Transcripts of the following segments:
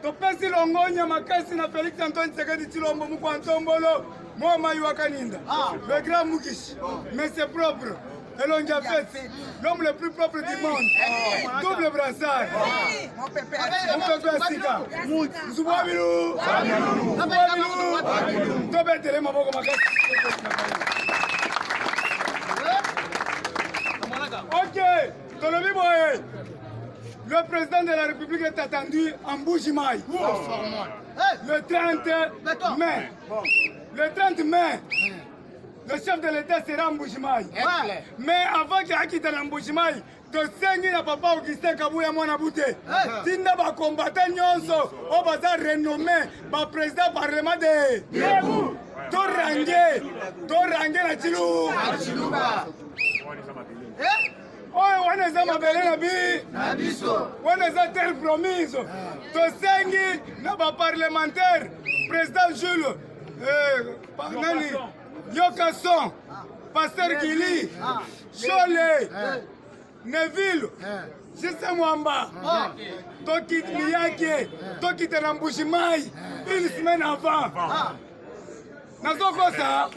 Topesi longonya makasi na Félix Antoine Tshisekedi Tshilombo mukwa ntombolo mwa mayi wa Kaninda. Le grand Mukishi, mais c'est propre. Elongi ya fete, l'homme le plus propre du monde. Double brassard. Mopepe ya sika. Nzubu wa bilu. Nzubu wa bilu. Tobetele maboko makasi. Ok, tolobi boye. Le président de la République est attendu en Mbuji-Mayi. Le 30 mai. Le 30 mai. Le chef de l'État sera en Mbuji-Mayi. Mais avant qu'il akita na Mbuji-Mayi, tosengi na papa Augustin Kabuya mwana bute. Tinda ba combattant nyonso oyo baza renommé ba président parlement de debout. Torange, torange na Tshiluba. Oyo wana eza mabele na bi biso. Wana eza terre promise. Tosengi na ba parlementaire président Jules nani Yokason, Pasteur Gili, Chole, Neville, Justin Mwamba, Toki Miyake, Tokita na Mbuji-Mayi, une semaine avant. Nazokosa,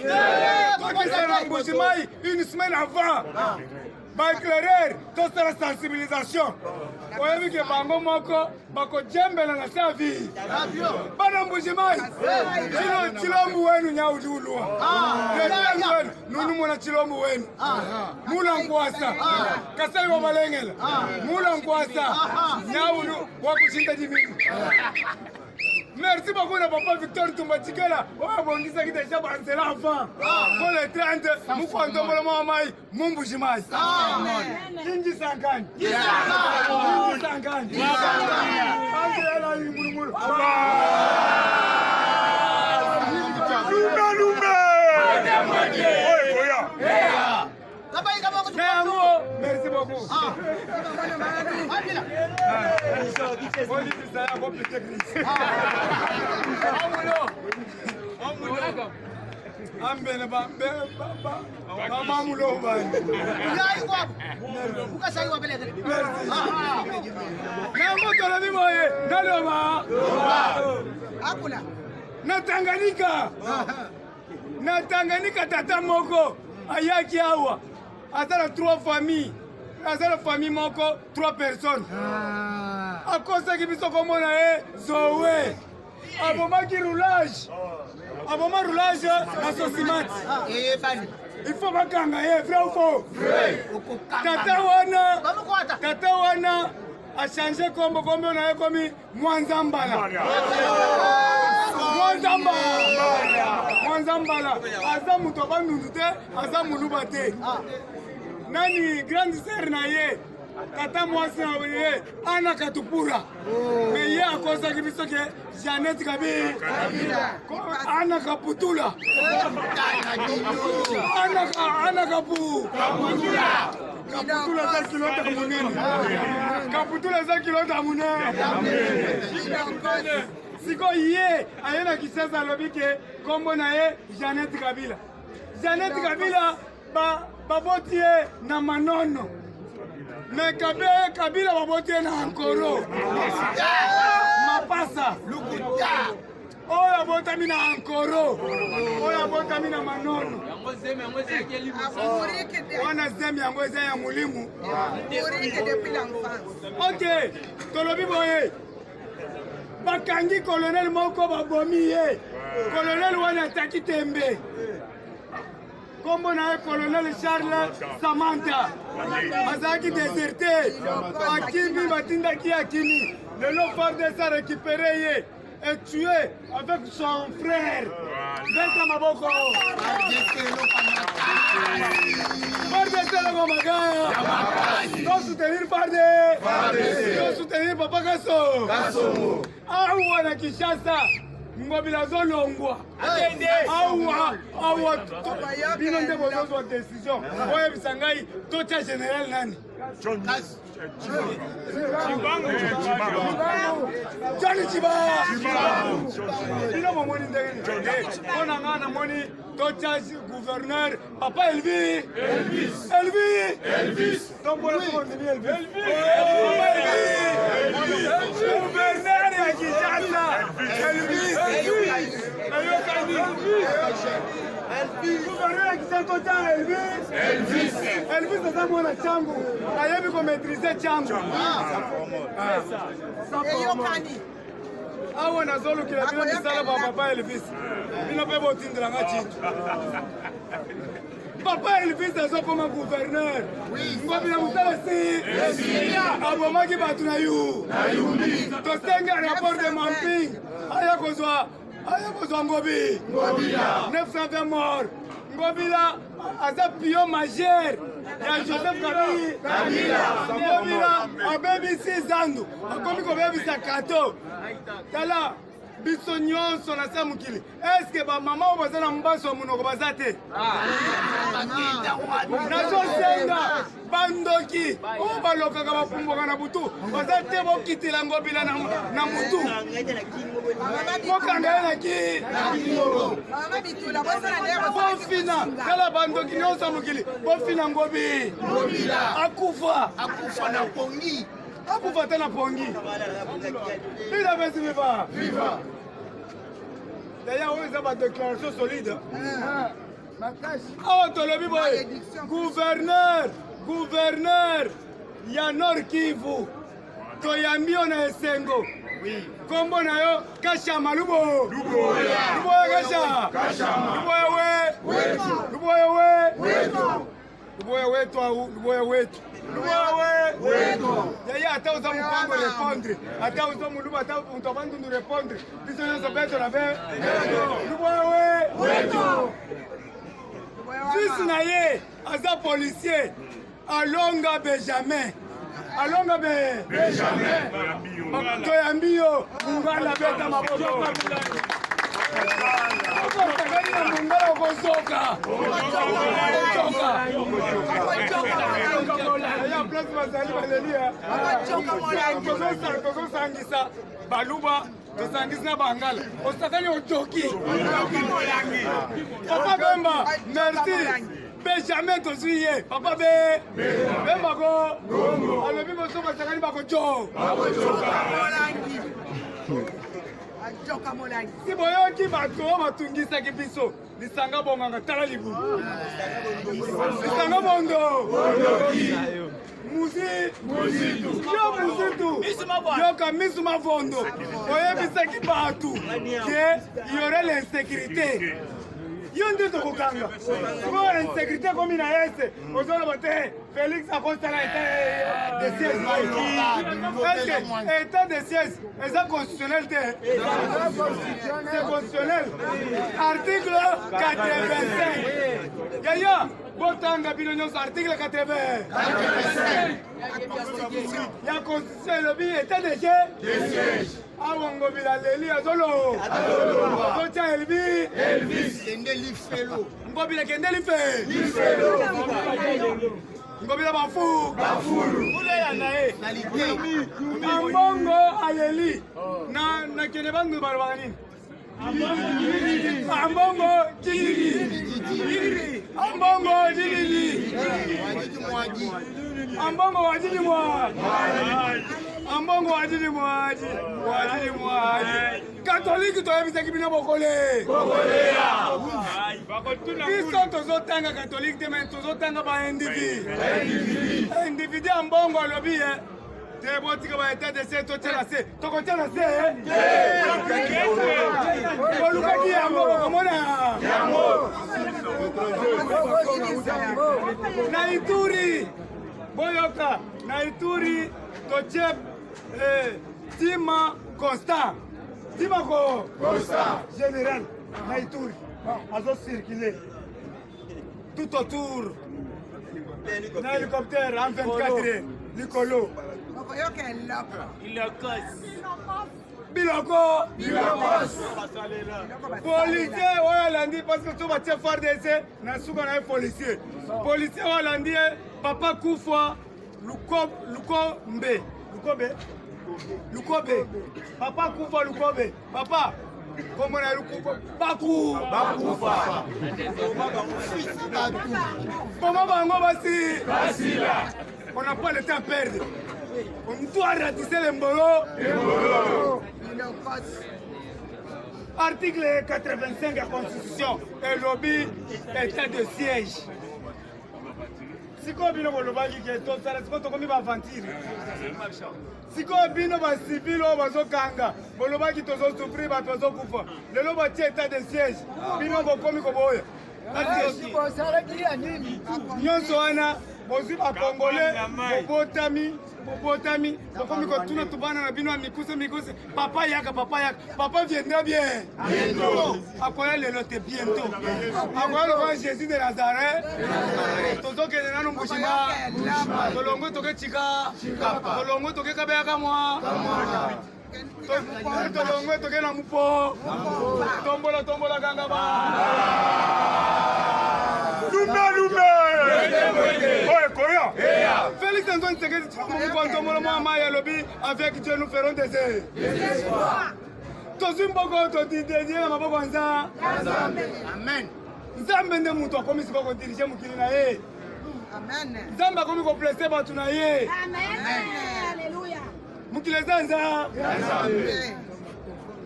Tokita na Mbuji-Mayi, une semaine avant. Ba éclaireur, tosala sensibilisation. Oyebi ke bango moko bakojembela na sa vie. Bana Mbuji-Mayi, Tshilombo wenu nyaudi ulua. Tshilombo wenu, nunu mona Tshilombo wenu. Mula nkwasa, Kasai wa Malengela. Mula nkwasa, nyaulu wakushinda jimini. Merci beaucoup na papa Victor Tumba Tshikela. Oyo abongisaki déjà ba nzela avant. Pour le 30, mukwa ntombolo mwa mai, mu Mbuji-Mayi. Kingi sankani. Kingi sankani. Angela Yungulungulu. Lumbe lumbe. Oyo koya. Na yango, merci beaucoup. Ambene ba ba ba ba mamulo ba. Yango tolobi boye naloba na Tanganyika, na Tanganyika tata moko ayaki awa aza na 3 familles, aza na famille moko 3 personnes. Akosaki biso komona ye Zoé. Abomaki roulage. Aboma roulage na Sosimat. Il faut bakanga ye, vrai ou faux? Tata wana, tata wana a changé kombo, kombo na ye komi Mwanzambala. Mwanzambala. Mwanzambala. Aza moto abandundu te, aza moluba te. Nani grande sœur na ye, tata mwasi na ye, Anna Katupura. Mais ye akosaki biso ke Jeannette Kabila. Anna Kaputula. Anna Anna Kapu. Kaputula eza kilota monene. Kaputula eza kilota monene. Sikoyo ye aye na Kinshasa alobi ke kombo na ye Jeannette Kabila. Jeannette Kabila baboti ye na Manono. Mais Kabila baboti ye na Ankoro. Mapasa. Oyo abotami na Ankoro. Oyo abotami na Manono. Wana zemi yango eza ya molimo. Ok, tolobi boye. Bakangi colonel moko babomi ye. Colonel wana ataki tembe. Kombo na ye colonel Charles Samantha. Azalaki déserté. Akimi batindaki ye akimi. Lelo FARDC a récupéré ye et tué avec son frère. Beta maboko. FARDC eloko makasi. To soutenir FARDC. To soutenir Papa Kaso. Awa na Kinshasa, Ngobila azolongwa. Awa, awa, bino nde bozozwa décision. Oyebisa ngai totia général nani? John Chiba. Bino bomoni ndenge nini? Mpo na ngai namoni Totya gouverneur papa Elvi. Elvis. Elvi. Elvis. Tombola tokondimi Elvis. Papa Elvi. Gouverneur ya Kinshasa. Elvis. Nayokani. Gouverneur ya Kinshasa totya Elvis. Elvis. Elvis aza mwana Tshangu. Ayebi ko maîtriser Tshangu. Eyokani. Awa nazolukela bino misala ba papa Elvis. Bino mpe botindela nga chintu. Papa Elvis azokoma gouverneur. Ngobila mosala si abomaki bato na yu. Tosengi rapport de mapping aya kozwa aya kozwa Ngobi. 920 morts. Ngobila aza pion majeur ya Joseph Kabila. Ngobila abebisi zandu, akomi kobebisa kato. Tala biso nyonso na sa mokili, eske bamama oyo baza na mbaso ya monoko baza te? Nazosenga bandoki oyo balokaka bapumbwaka na butu baza te, bokitela Ngobila na mutu, bokanga ye na ki bofina. Tala bandoki nyonso ya mokili, bofina Ngobi, akufa akufa na pongi, akufa te na pongi. Viva besi, viva d'ailleurs. Oyo eza badéclaration solide. Awa tolobi boye, gouverneur, gouverneur ya Nord Kivu, toyambi yo na esengo. Nkombo na yo Kashama Lubo, Luboya Kasha, Luboya we, Luboya we, Luboya wetu, au Luboya wetu, Luboya we. Yaya, ata oza mokongo, répondre, ata oza moluba, ata moto abandundu, répondre. Biso nyonso beto na be Luboya we. Fils na ye aza policier, Alonga Benjamin, Alonga be Benjamin, toyambi yo. Mungala, beta maboko. Okosakani na mungala, okozoka, okozoka. Ya place bazali baleli, tozosangisa baluba, tosangisi na bangala, osakani, ojoki. Papa Bemba, merci. Benjamin tozwi ye, papa be Bemba ko alobi boso basakani bakojo. Si boyoki bato oyo batungisaki biso, lisanga bonganga, tala libu lisanga bondo muzi yo muzitu, yoka misu mavondo, oyebisaki bato ke y aurait l'insécurité, yo nde tokokanga. Sikoyo insécurité ekomi na ese, ozoloba te Félix akosala état de siège. Est-ce état de siège eza constitutionnel te? C'est constitutionnel, article 85. Yaya, botanga bino nyonso article 85 ya constitution, elobi état de siège. Awa Ngobila leli azolo azotya Elvi. Kende lifelo. Ngobila kende life, Ngobila bafu na lite. Ambongo aleli na nakende bandu balobaka nini? Ambongo jilili, ambongo jilili. Mwajiji mwaji. Ambongo wajiji mwa, ambongo wajiji mwaji, wajiji mwaji. Katolike, toyebisaki bino bokole. Biso tozotanga katolike te, me tozotanga baindividu, individu. Ya mbongo alobi ye te, botika ba état de siège, totia se, tokotia na se. Bolukaki yango, bokomona na Ituri. Boyoka, na Ituri totie Tima Constant, Tima ko général na Ituri, azocircule tout autour na hélicoptère en 24 heures likolo. Okoyoka eloko. Biloko policier oyo alandi, parce que so batie FARDC na suka na ye policier, policier oyo alandi ye, papa Kufa Lukombe, Lukobe, Lukobe, papa Kufa Lukobe, papa. Kombo na lukufa baku Bakufa. Boma bango basi Basila. On n'a pas le temps à perdre. On doit ratisser les mbolo. Article 85 de la Constitution elobi état de siège. Sikoyo bino bolobaki ke tosala, sikoyo tokomi baaventure. Sikoyo bino bacivile oyo bazokanga, bolobaki tozosouffrir, bato bazokufa, lelo batie état de siège, bino bokomi koboya. Nyonso wana bozwi bacongolais, bobotami bobotami, bokomi kotuna tubana na bino ya mikuse mikuse: "Papa yaka, papa yaka." Papa viendra bien, akoya lelo te, bientôt akoya lokola Jésus de Nazareth. Tozokende nano Mbushima, tolongwe toke Chika, tolongwe toke Kabeyaka mwa, tolongwe toke na Mupo. Tombola, tombola, kanga ba Lumbe lumbe. Oyo ekoya. Félix Antoine Tshisekedi Tshilombo Ntombolo mwa mai alobi: "Avec Dieu, nous ferons des Tozwi mboka oyo, todédier na maboko ya Nzambe. Amen. Nzambe nde moto akomi sikoyo kodiriger mokili na ye. Amen. Nzambe akomi koplacer bato na ye. Alléluia. Mokili eza nza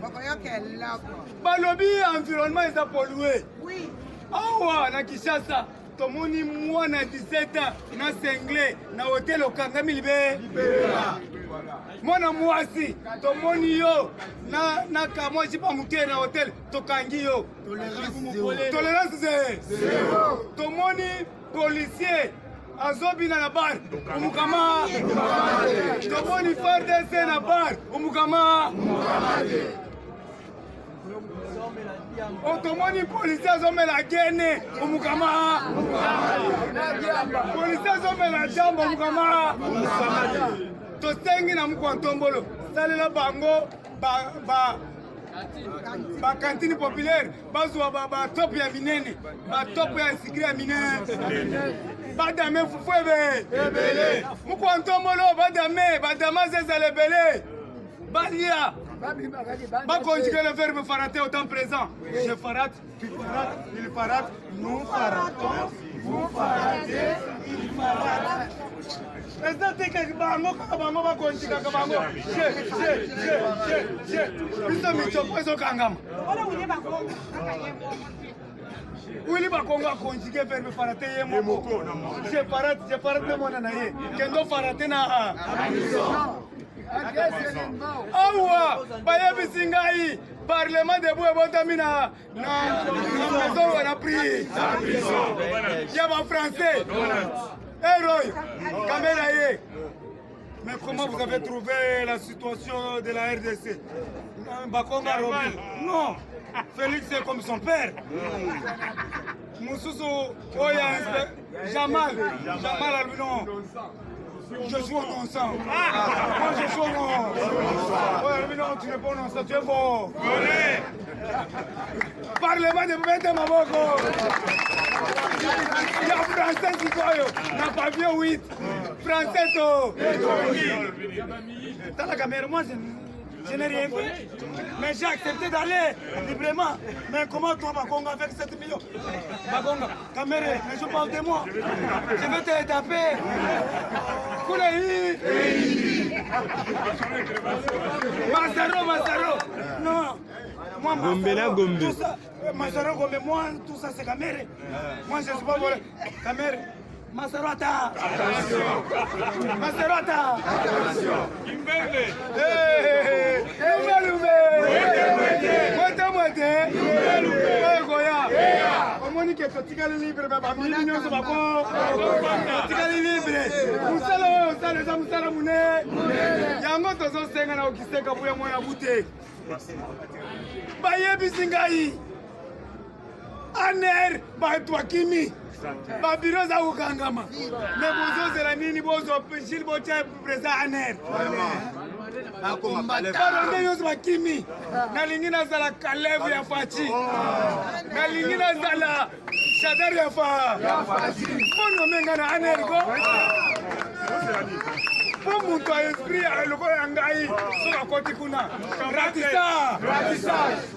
Bokoyoka eloko. Balobi environnement eza pollué. Awa na Kinshasa, tomoni mwana 17 ans na singlet na hotel, okangami libe. Mwana mwasi, tomoni yo na kamwa jipa moke na hotel, tokangi yo. Tolérance ze. Tomoni policier azobina na bar, omukama. Tomoni FARDC na bar, omukama. Otomoni policier azomela gene, omukama. Policier azomela jambo, omukama. Tosengi na mokwa ntombolo, salela bango bacantine populaire, bazwa batope ya minene, batope ya sikri ya minene, badame fufu ebe. Mokwa ntombolo, badame badama ezala ebele, balia, baconjuguer le verbe farater au temps présent. Je farate, tu farates, il farate, nous faratons, vous faratez, il farate. Eza te ke bango kaka bango bakonjikaka bango je, je, je, je, je. Biso michopo ezokangama. Wili Bakongo aconjuguer verbe farater ye moko: je farate, je farate nde mwana na ye kendo farate na awa. Bayebisi ngai Parlement debout ebotami na maison na prix ya bafrançais. Eroy Kamera ye. Mais comment vous avez trouvé la situation de la RDC? Bakonga Robi. Non, Félix est comme son père. Mosusu oyo, Jamal, Jamal alobi: "Non, je suis au non-sens. Moi, je suis au non." Ouais, non, tu n'es pas au non-sens, tu es fort. Parlement de bete maboko. Ya français sikoyo, na pavillon 8. Français to. Tala caméra, moi je n'ai rien fait. Mais j'ai accepté d'aller librement. Mais comment toi, Bakonga, avec 7 millions? Bakonga, Kamerhe, ne joue pas de moi. Je vais te taper. Koulei. Masaro, Masaro. Non. Moi, Gombe na Gombe. Tout ça, Masaro, Gombe, moi, tout ça, c'est Kamerhe. Moi, je ne suis pas volé. Kamerhe. Masaro, ata. Masaro, ata. Hey, lumbe, lumbe. Mwete, mwete. Oyo koya. Omoni ke totikali libre, bamili nyonso bako totikali libre. Mosala oyo osala eza mosala monene. Yango tozosenga na okiseka buya mwana bute. Bayebisi ngai ANR, bato akimi, babureau eza kokangama. Me bozozela nini? Bozwa Gilles, botya président ANR. Baronde nyonso bakimi. Nalingi nazala Kalev ya Fatshi, nalingi nazala Shadary ya fa mpono menga na ANR ko. Mpo moto ya esprit ya lokola ya ngai soki akoti kuna ratisa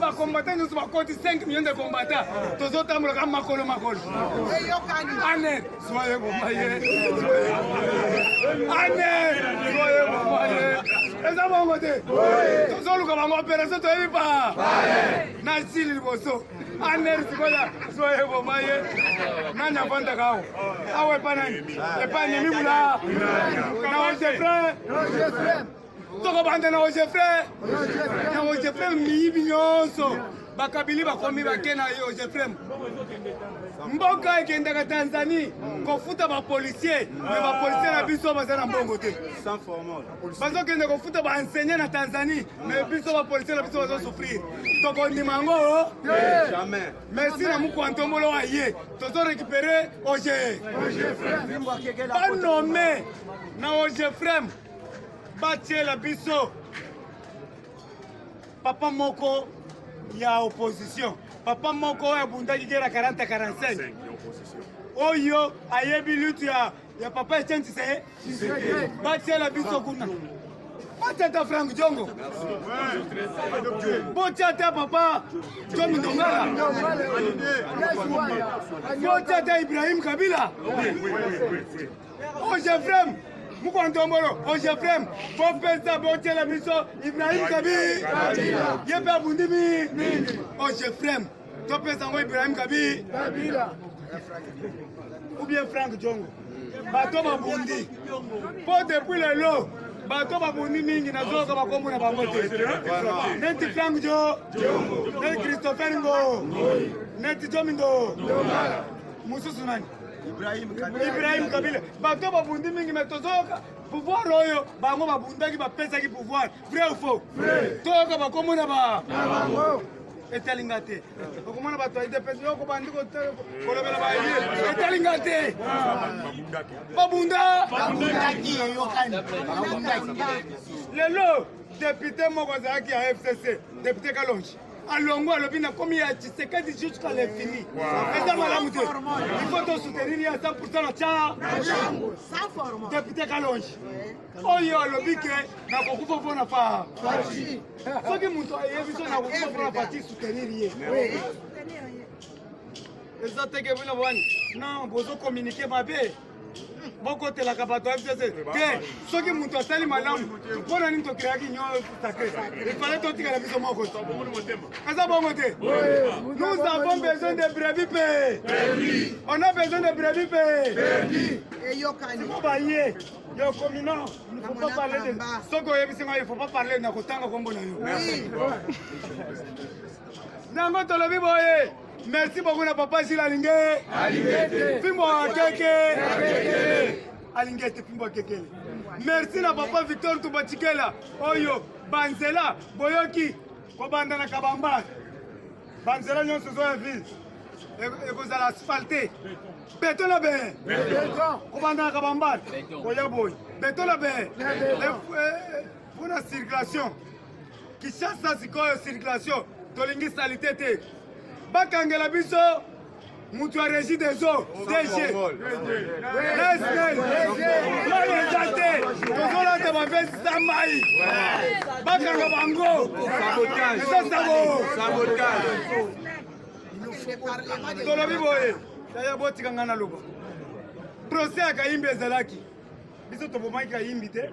bakombata nyonso bakoti 5 millions de combattant tozotambolaka makolo makolo aner soye bomaye aner soye bomaye eza bongo te tozoluka bango operation toyebi pa na sili liboso aner sikoyo soye bomaye nani afandaka awa awa epa nani epa nemi bula na ogefre tokobanda na ogefre na ogefre miyibi nyonso bakabili bakomi bake na ogefrem mboka ekendaka tanzanie kofuta bapolisier me bapolisier na biso baza na mbongo te bazokende kofuta baenseignant na tanzanie me biso bapolisier na biso bazosouffrir tokondima yango merci na mukwa ntombolo aye tozo récupere oge banome na ogefrem batiela biso papa moko ya opposition papa moko oyo abundaki gera 40 45 oyo ayebi lutte ya, ya papa Etienne Tshisekedi batiela biso kuna batia ata Frank Diongo botia ata papa John Ndongala botia ata Ibrahim Kabila Ogefrem mukwantombolo Ogefrem bopesa botiela biso Ibrahim Kabila ye mpe abundi mingi Ogefrem topesa yango Ibrahim Kabila ou bien Frank Diongo bato babundi mpo depuis lelo bato babundi mingi nazoyoka bakombo na bango te neti Frank Jo neti Christopher Ngo neti Jomindo mosusu nani Ibrahim Kabila bato babundi mingi me tozoyoka pouvoir oyo bango babundaki bapesaki pouvoir vrai ou faux toyoka bakombo na ba etali nga te okomona bato ya idps yo kobandi kolobela baye etali nga te babunda lelo depute moko azalaki ya fcc depute kalonji alongo alobi nakomi ya tshisekedi jusqu'à l'infini eza malamu te il faut tosoutenir ye à 100 na tya depute kalonji oyo alobi ke nakokufa mpo na fa soki moto ayebi so nakokufa mpo na parti soutenir ye eza teke bino bwani non bozokomunike mabe bokotelaka bato ya fcc te soki moto asali malamu mpo na nini tokreaki union sacré ifale totikala biso moko eza bongo te nous avons besoin de brebis pe on a besoin de brebis pe baye yo komi non il ne faut pas parler de soki oyebisi ngai il faut pas parler na kotanga kombo na yo nango tolobi boye merci beaucoup na papa Gilles alinge fimbo akeke alinge te fimbo akekele merci na papa Victor Tubatshikela oyo banzela boyoki kobanda na kabamba banzela nyonso ezoya ville ekozala asphalte beton na be kobanda na kabamba koya boye beton na be mpona circulation Kinshasa sikoyo circulation tolingi salite te bakangela biso mutu ya régie des eaux DG Nesnel mai eza te tozolata bavesi sa mai bakanga bango eza sabo tolobi boye yaya botika ngai naloba procès ya kayimbi ezalaki biso tobomaki kayimbi te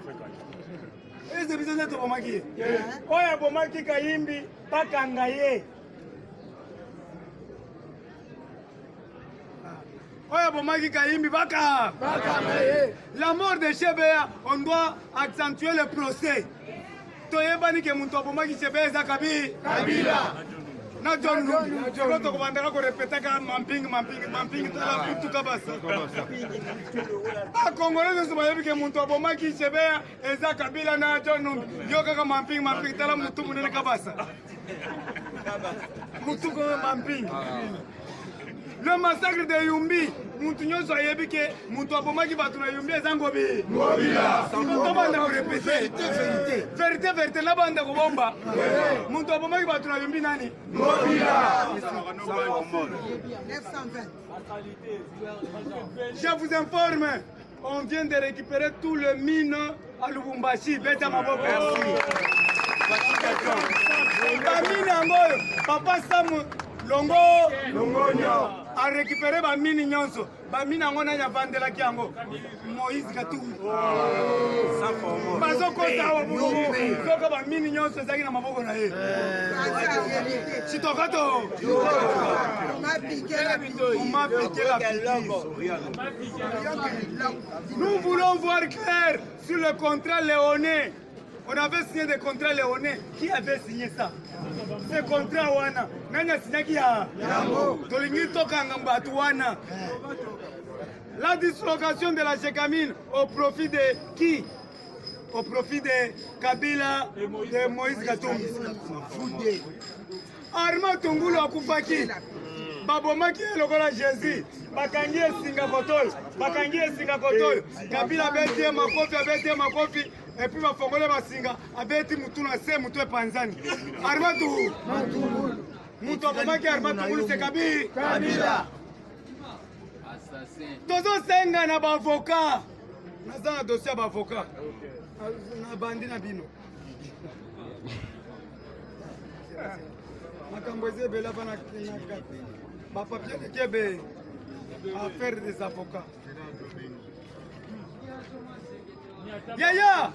eze biso nde tobomaki ye oyo abomaki kayimbi bakanga ye oyo abomaki kayimbi baka la mort de chebeya on doit accentuer le procès toyebani ke moto abomaki chebeya eza kabi kabila na john numbi sikoyo tokobandaka korepetaka mamping mamping mamping tala kutuka basa bakongole nyonso bayebi ke moto abomaki chebeya eza kabila na john numbi yo kaka mamping mamping tala motu monene kabasa motu kaka mamping le massacre de yumbi mutu nyonso ayebi ke mutu abomaki bato na yumbi eza ngobi tobanda korepete verité verité nabanda kobomba mutu abomaki bato na yumbi nani je vous informe. On vient de récupérer tout le mine à Lubumbashi. Beta maboko. Bamine yango oyo papa Sam Longo Longonyo a récupéré bamine nyonso. Bamine yango nani avandelaki yango? Moïse Katumbi. Bazokosa awa soka bamine nyonso ezalaki na maboko na ye. Chitokato. On m'a piqué la piqûre. Nous voulons voir clair sur le contrat léoné. On avait signé des contrats léonais. Qui avait signé ça? Ce contrat wana. Nani asignaki ya? Tolingi tokanga bato wana. La dislocation de la Gécamine au profit de qui? Au profit de Kabila, de Moïse Katumbi. Armand Tungulu akufaki. Babomaki ye lokola Jésus. Bakangi ye singa kotoyo. Bakangi ye singa kotoyo. Kabila abeti ye makofi, abeti ye makofi. Et puis bafongole basinga, abeti mutu na se, mutu epanzani. Armand Tungulu. Mutu abomaki Armand Tungulu c'est Kabila. Tozosenga na baavocat. Naza na dossier ya baavocat. Na bandi na bino. Makambo eza ebele ava na bapapier eleki ebe affaire des avocats. Yaya,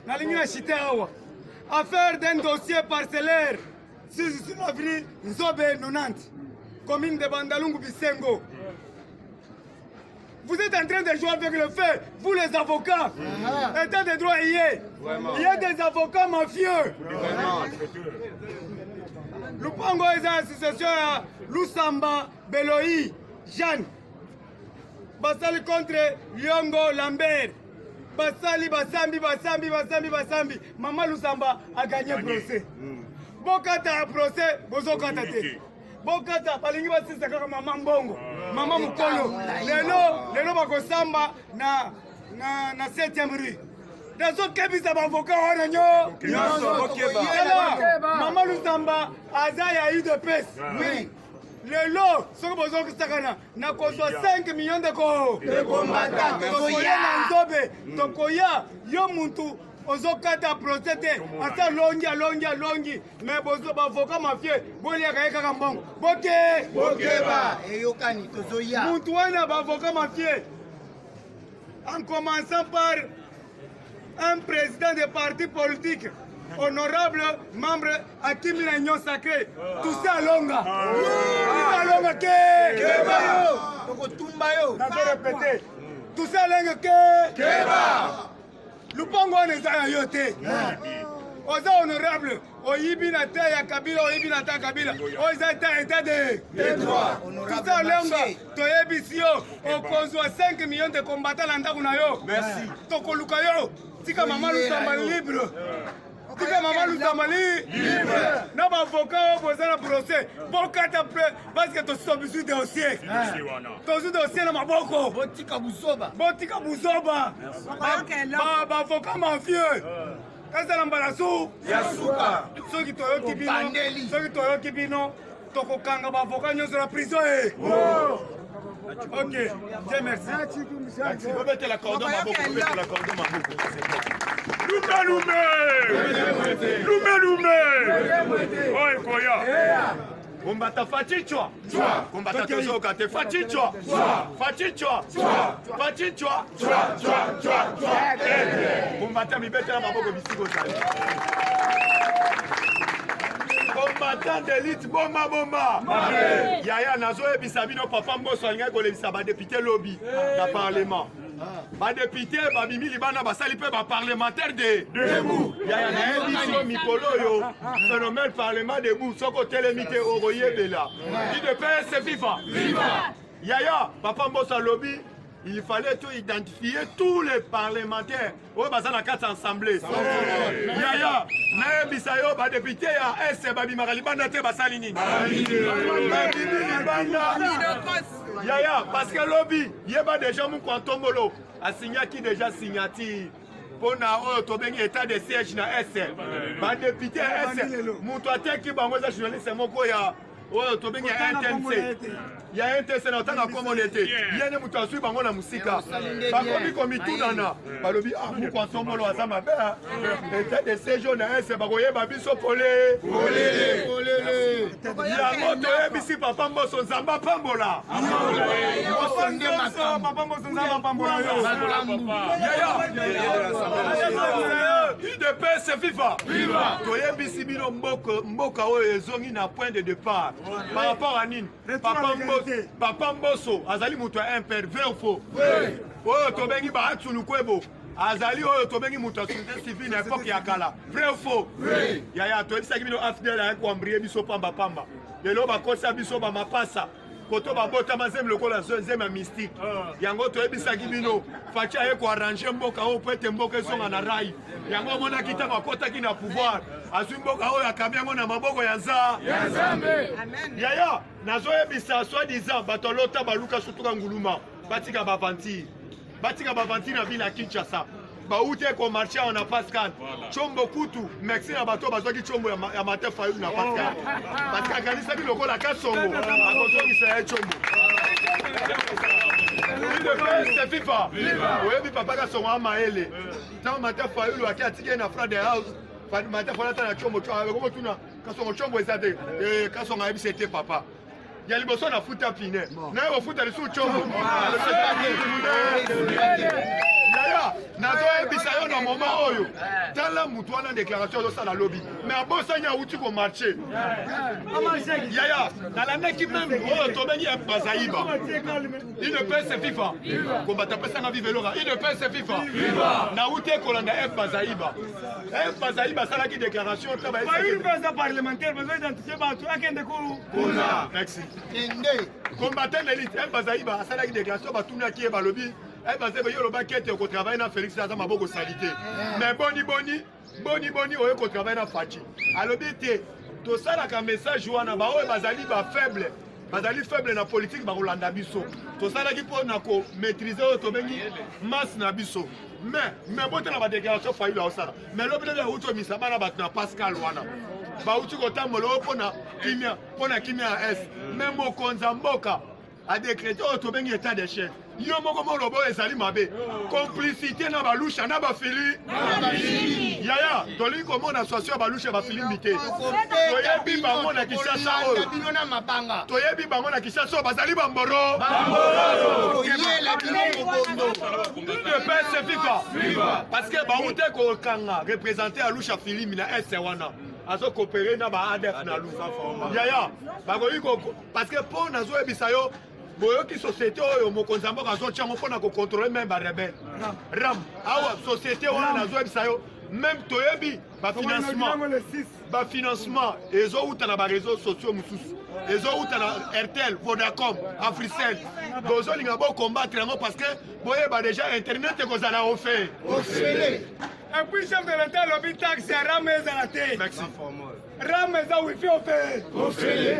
nalingi na chite awa. Affaire d'un dossier parcellaire sur l'avenue Nzobe 90, commune de Bandalungu Bisengo. Vous êtes en train de jouer avec le feu, vous les avocats. État de droit y est. Il y a des avocats mafieux. Lupango eza association ya Lusamba Beloi Jeanne. Basali contre Liongo Lambert. Basali basambi basambi basambi basambi. Mama Lusamba a gagné procès. Bokata procès, bozokata te. Bokata balingi basisa kaka mama mbongo. Mama mukolo. Lelo lelo bakosamba na na na 7e rue. Nazokebisa bavoka wana nyonso. Mama Lusamba aza ya UDPS. Oui. Lelo soki bozokisakana nakozwa 5 millions de ko tokoya na nzobe tokoya yo muntu ozokata procès te ata alongi alongi alongi mais bozo bavoka mafie boliaka ye kaka mbongo boke bokeba eyokani tozoya muntu wana bavoka mafie en commençant par un président de parti politique honorable membre akimi na union sacrée tout ça alonga tout ça alonga ke keba tokotumba yo nazo répéter tout ça alonga ke keba lupango wana eza ya yo te oza honorable oyibi na te ya Kabila oyibi na te ya Kabila oyo eza te état de droit tout ça alonga toyebisi yo okozwa 5 millions de combattants na ndako na yo merci tokoluka yo tika mama Lusamba libre tika mama Lusamba libre na bavoka oyo boza na procès bokata parce que tozwi dossier tozwi dossier na maboko botika buzoba botika buzoba bavoka mafieux ezala mbala su ya suka soki toyoki bino soki toyoki bino tokokanga bavoka nyonso na prison e ok Dieu merci. Bobetela cordon maboko, bobetela cordon maboko. Lume lume! Lume lume! Oyo ekoya. Kombata fachichwa. Kombata tozoka te fachichwa. Fachichwa. Fachichwa. Kombata mibetela maboko bisiko ozali. Combattant d'élite bomba bomba. Yaya nazoyebisa bino papa Mboso alingaki kolebisa badepute lobi na parlement. Badepute babimi libanda basali mpe baparlementaire de debout. Yaya nayebisi yo mikolo oyo phénomène parlement debout soki otelemi te okoyebela. UDPS viva. Yaya papa Mboso alobi il fallait tout identifier tous les parlementaires oyo baza na kati assemblée. Yaya nayebisa yo badepute ya est babimaka libanda te basali nini? Babimi libanda. Yaya parce que lobi yeba déjà mukwa ntombolo asignaki déjà signature mpona oyo tobengi état de siège na est. Badepute ya est moto ateki bango eza journaliste moko ya Oyo tobengi ya RTNC, ya RTNC na otanga kombo na te, ye nde moto azwi bango na mosika. Bakomi komitunana, balobi: ah, mukwa nsombolo aza mabe. État de siège na Est, bakoyeba biso pole. Yango toyebisi papa Mboso, Nzambe apambola. Papa Mboso, Nzambe apambola yo. Yaya, UDPS viva! Toyebisi bino, mboka oyo ezongi na point de départ par rapport à nini? Papa Mboso, papa Mboso azali moto ya MPR, vrai ou faux? Oyo tobengi Bahati Lukwebo azali oyo tobengi moto ya société civile na époque ya kala, vrai ou faux? Yaya, toyebisaki bino, AFDL ayaki koembrouiller biso pambapamba. Lelo bakosa biso bamapasa koto babotama nzembe lokola nzembe ya mystique. Yango toyebisaki bino, Fatshi aye koarranger mboka oyo po ete mboka ezonga na rail. Yango omonaki ntango akɔtaki na pouvoir, azwi mboka oyo, akabi yango na maboko ya Nzambe. Yaya, nazoyebisa soi-disant bato alota baluka sutuka nguluma, batika baaventure, batika baaventure na ville ya Kinshasa. Bauti ekomarcher awa na Pascal Tshombo kutu. Merci na bato bazwaki Tshombo ya Martin Fayulu na Pascal, parce que akanisaki lokola Kasongo akozongisa ye Tshombo. UDPS viva! Oyebi papa Kasongo amayele. Ntango Martin Fayulu ake, atiki ye na Frade House, Martin Fayulu ata na Tshombo akomotuna Kasongo: Tshombo eza te. Kasongo ayebisi ete: papa, ya liboso nafuta pine, naye kofuta lisusu Tshombo. Yaya, nazoyebisa yo, na moment oyo, tala mutu wana, déclaration azosala lobi, mais abosani awuti komarcher. Yaya, nalandaki même oyo tobengi ya Bazaiba. UDPS viva! Kombata apesanga vive eloka. UDPS viva! Nauti ekolanda F Bazaiba. F Bazaiba asalaki déclaration ta. Fayulu mpe aza parlementaire, bazoidentifier bato, akende kuna. Merci, combattant d'élite. F Bazaiba asalaki déclaration, batunaki ye, balobi: F Bazaiba, yo olobaki ete okotravailler na Félix, aza maboko sali te, mais boni boni boni boni oye kotravailler na Fatshi? Alobi te, tosalaka message wana, baoyo bazali bafaible, bazali faible na politike, bakolanda biso. Tosalaki mpo na komaîtriser oyo tobengi masse na biso. Mais botala badéclaration Fayulu aosala. Mais lobi lobi awuti omisa bana bato na Pascal wana, bauti kotambola oyo mpona kimia, mpona kimia ya Est. Mais mokonzi ya mboka adécréter oyo tobengi état de siège. Yo moko moloba oyo ezali mabe, complicité na balusha na bafili. Yaya, tolingi komona association ya balusha ya bafilimbi te. Toyebi bango na Kinshasa oyo, toyebi bango na Kinshasa oyo, bazali bamboro. UDPS viva! Parce que bauti kokanga représente ya Lusha Filimi na Est wana, azocoopérer na ba ADF na lu. Yaya, bakoki, parce que mpo nazoyebisa yo, boyoki société oyo mokonzi ya mboka azotia yango mpona kocontrôler même barebelles RAM awa. Société wana, nazoyebisa yo, même toyebi bafinancement. Bafinancement ezowuta na baréseaux sociaux mosusu, ezowuta na Airtel, Vodacom, Africell. Bozolinga bocombattre yango parce que boyeba déjà internet ekozala ofe. Et puis chef de l'État alobi taxe ya RAM ezala te. Merci. RAM eza wifi ofe,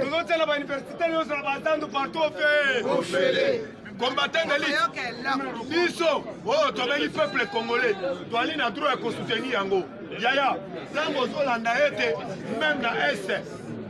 tozotia na bauniversité nyonso, na bazandu partout ofe. Combattant d'élite, biso oyo tobengi peuple congolais, toali na droit ya kosoutenir yango. Yaya, ntango ozolanda ete même na Est,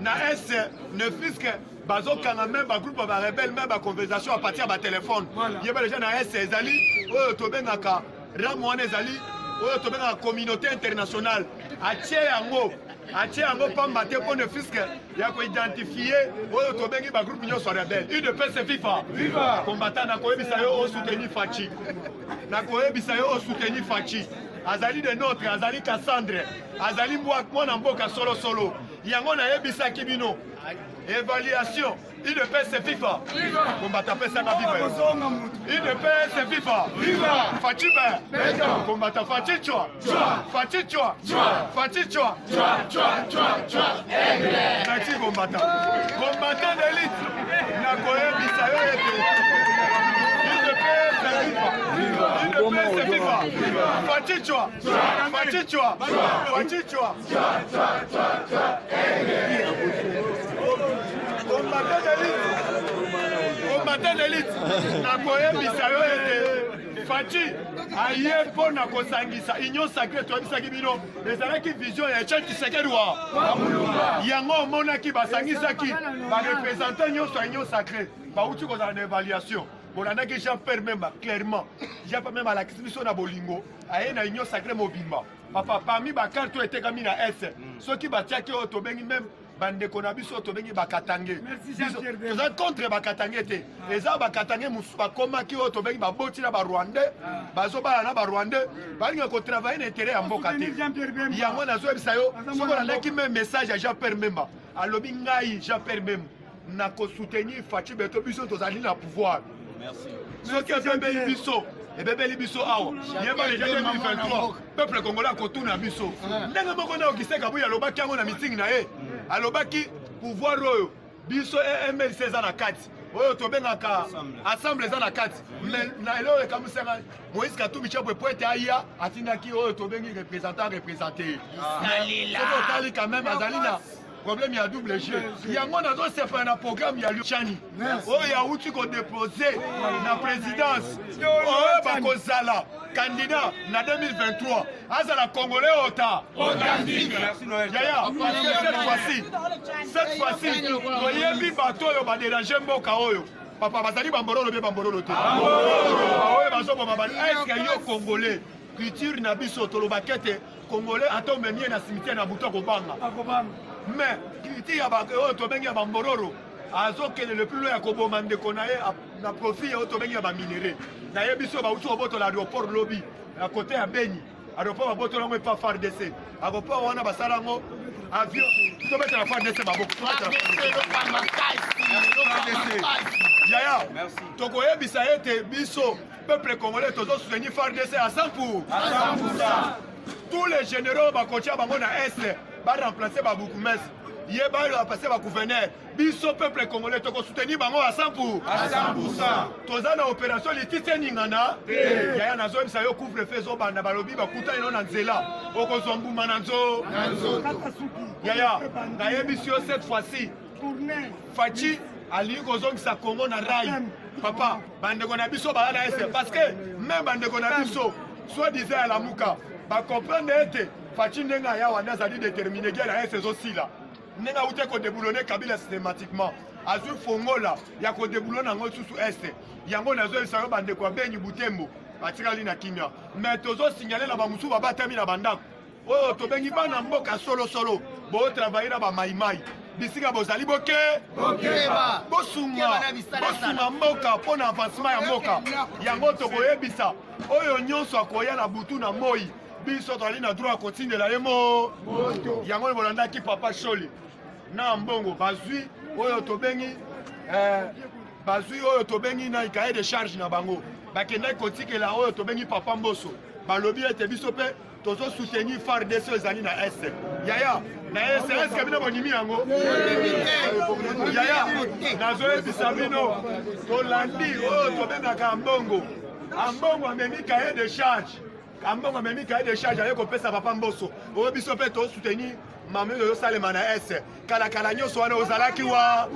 na Est, ne fût-ce que bazokanga même bagroupe ya barebelles, même baconversation à partir ya batelefone, yeba déjà na Est ezali oyo tobengaka RAM wana, ezali oyo tobengaka communauté internationale. Atie yango, atie yango pamba te, mpo ne fût-ce que ya koidentifier oyo tobengi bagroupe nyonso ya rebelle. UDPS viva! Combattant, nakoyebisa yo, osoutenir Fatshi. Nakoyebisa yo, osoutenir Fatshi. Azali de notre, azali Cassandre, azali mwana mboka solosolo. Yango nayebisaki bino, évaluation. UDPS viva! Kombata apesanga viva. UDPS viva! Fatshi be kombata, Fatshi chwa, Fatshi chwa, Fatshi chwa. Merci, combattant, combattant d'élite. Nakoyebisa yo ete UDPS viva! UDPS viva! Fatshi chwa, Fatshi chwa, Fatshi chwa. Combattant d'élite, combattant d'élite, nakoyebisa yo ete Fatshi aye mpo na kosangisa union sacrée. Toyebisaki bino, ezalaki vision ya Etienne Tshisekedi wa yango. Omonaki basangisaki barepresentant nyonso ya union sacrée, bauti kozala na évaluation. Bolandaki Jean Pierre Memba clairement. Jean Pierre Memba alakisi biso na bolingo, aye na union sacrée mobimba. Papa, parmi bacarte oyo etekami na est, soki batiaki oyo tobengi même bandeko na biso oyo tobengi bakatange, toza contre bakatange te. Eza bakatange mosusu bakomaki oyo tobengi baboti na barwandais, bazobala na barwandais, balinga kotravailler na intérêt ya mboka te. Yango nazoyebisa yo, soki olandaki même message ya Jean Pierre Memba, alobi: ngai Jean Pierre Memba nakosoutenir Fatshi Béton. Biso tozali na pouvoir, soki ebebeli biso, ebebeli biso awa. Yeba deja 2023, peuple congolais akotuna biso ndenge moko na Augustin Kabuya alobaki yango na meeting na ye. Alobaki pouvoir oyo biso MLC eza na kati, oyo tobengaka ensemble eza na kati. Mais na eloko ekamusanga, Moïse Katumbi Chapwe, po ete aya, atindaki oyo tobengi représentant représenté. Soki otali quand même, azali na problème ya double jeu. Yango nazosepela na programme ya Tshiani oyo awuti kodéposer na présidence. Oyo bakozala candidat na 2023 azala congolais ota yaya, parce que cette fois-ci toyebi bato oyo badéranger mboka oyo. Papa, bazali bambororo bie bambororo te, oyo bazoboma. Est-ce yo congolais, culture na biso tolobaki ete congolais ata omemi ye na cimetière na butu, akobanga? Mais culture ya oyo tobengi ya bambororo azokende le plus loin ya koboma ndeko na ye na profit oyo tobengi ya baminerais. Nayebi so bauti kobotola aéroport lobi na côté ya Beni. Aéroport babotola yango epa FARDC. Aéroport wana basala yango avion. Tobetela FARDC maboko. Yaya, tokoyebisa ete biso peuple congolais tozosoutenir FARDC à 100 pour tous les généraux bakotia bango na est, baremplacer babourgmestre ye, baremplacer bagouverneur. Biso peuple congolais tokosoutenir bango à 100 pour. Toza na opération lititi eningana. Yaya, nazoyebisa yo, couvre-feu ezobanda. Balobi bakutani no na nzela, okozwa mbuma na nzo. Yaya, nayebisi yo, cette fois-ci Fatshi alingi kozongisa Congo na rail. Papa, bandeko na biso baza na est, parce que même bandeko na biso soi-disant ya Lamuka bacomprendre ete Fatshi, ndenge aya wana, azali déterminé. Guerre ya est ezosila. Ndenge awuti kodéboulonner Kabila systématiquement, azwi fongola ya kodéboulonner yango lisusu est. Yango nazoyebisa yo, bandeko ya Beni, Butembo batikali na kimia. Mais tozosignaler na bamosusu babatami na bandako, oyo tobengi bana mboka solosolo, botravailler na bamaimai bisika bozali, boke bosunga, bosunga mboka mpo na avancement ya mboka. Yango tokoyebisa oyo nyonso akoya na butu na moi, biso tozali na droit ya kotindela ye mo. Yango bolandaki papa Shole na mbongo bazwi oyo tobengi bazwi oyo tobengi na cahier de charge na bango, bakendaki kotikela oyo tobengi papa Mboso. Balobi ete biso mpe tozosoutenir FARDC oyo ezali na est. Yaya, na est, est-ce bino bondimi yango? Yaya, nazoyebisa bino, tolandi oyo tobengaka Ambongo. Ambongo amemi cahier de charge. Ambongo amemi cahier de charge, aye kopesa papa Mboso. Oyo biso mpe tosoutenir mama oyo osalema na est. Kalakala nyonso wana ozalaki wa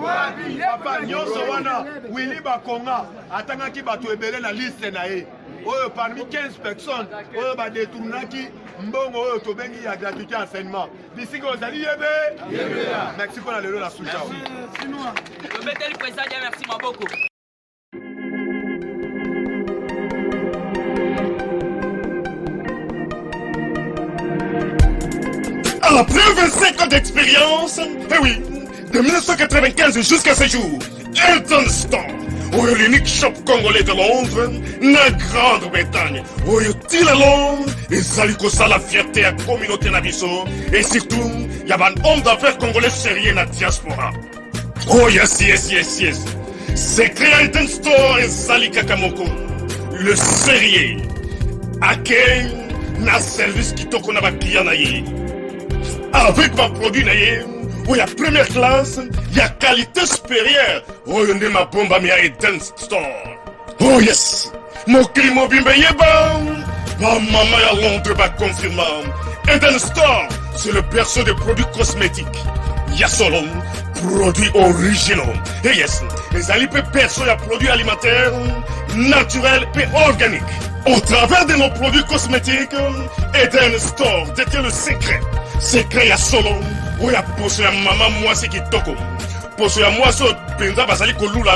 papa nyonso wana. Willy Bakonga atangaki bato ebele na liste na ye oyo, parmi 15 personnes oyo badetournaki mbongo oyo tobengi ya gratuité enseignement. Bisika ozali, yebe. Merci mpona lelo na suja. Tobeteli président dia merci maboko. Après 25 ans d'expérience, eh oui, de 1995 jusqu'à ce jour, Elton Store, oyo l'unique shop congolais de Londres, na Grande-Bretagne, oyo ti lelo ezali kosala fierté ya communauté na biso et surtout ya ba homme d'affaires congolais sérieux na diaspora. Oh yes, yes, yes, yes. Secret ya Elton Store ezali kaka moko. Le sérieux. Accueil na service kitoko na baclient na ye. Avec baproduit na ye oyo ya première classe, ya qualité supérieure, oyo nde mabombami ya Eden Store. Oh yes, mokili mobimba eyeba, bamama ya Londres baconfirma: Eden Store, c'est le berceau des produits cosmétiques ya solo, produits originaux. Et yes, ezali mpe berceau ya produits alimentaires. naturel et organique. Au travers de nos produits cosmétiques, Eden Store détient le secret. Secret ya solo oyo ya poso ya mama mwasi kitoko. Poso ya mwasi oyo mpenza bazali kolula.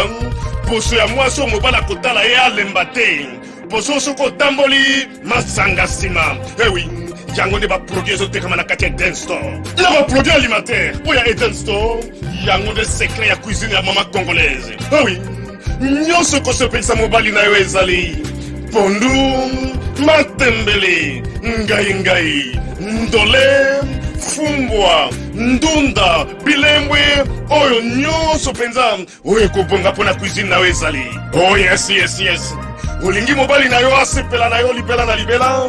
Poso ya mwasi oyo mobali akotala ye alemba te. Poso soki otamboli masanga nsima. Eh oui, yango nde baproduit ezotekama na kati ya Eden Store. Na baproduit alimentaire oyo ya Eden Store, yango nde secret ya cuisine ya mama congolaise. Eh oui, nyonso ekosepelisa mobali na yo ezali pondu, matembele, ngai ngai, ndole, fumbwa, ndunda, bilembwe, oyo nyonso mpenza oyo ekobonga mpo na cuisine na yo ezali. Oh yes, yes, yes. Olingi mobali na yo asepela na yo libela na libela.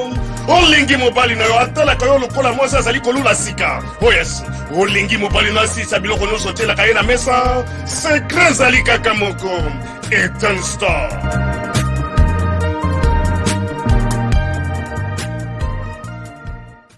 Olingi mobali na yo atalaka yo lokola mwasi azali kolula sika. Oh yes. Olingi mobali na asilisa biloko nyonso otielaka ye na mesa. Secret ezali kaka moko. Eden Store.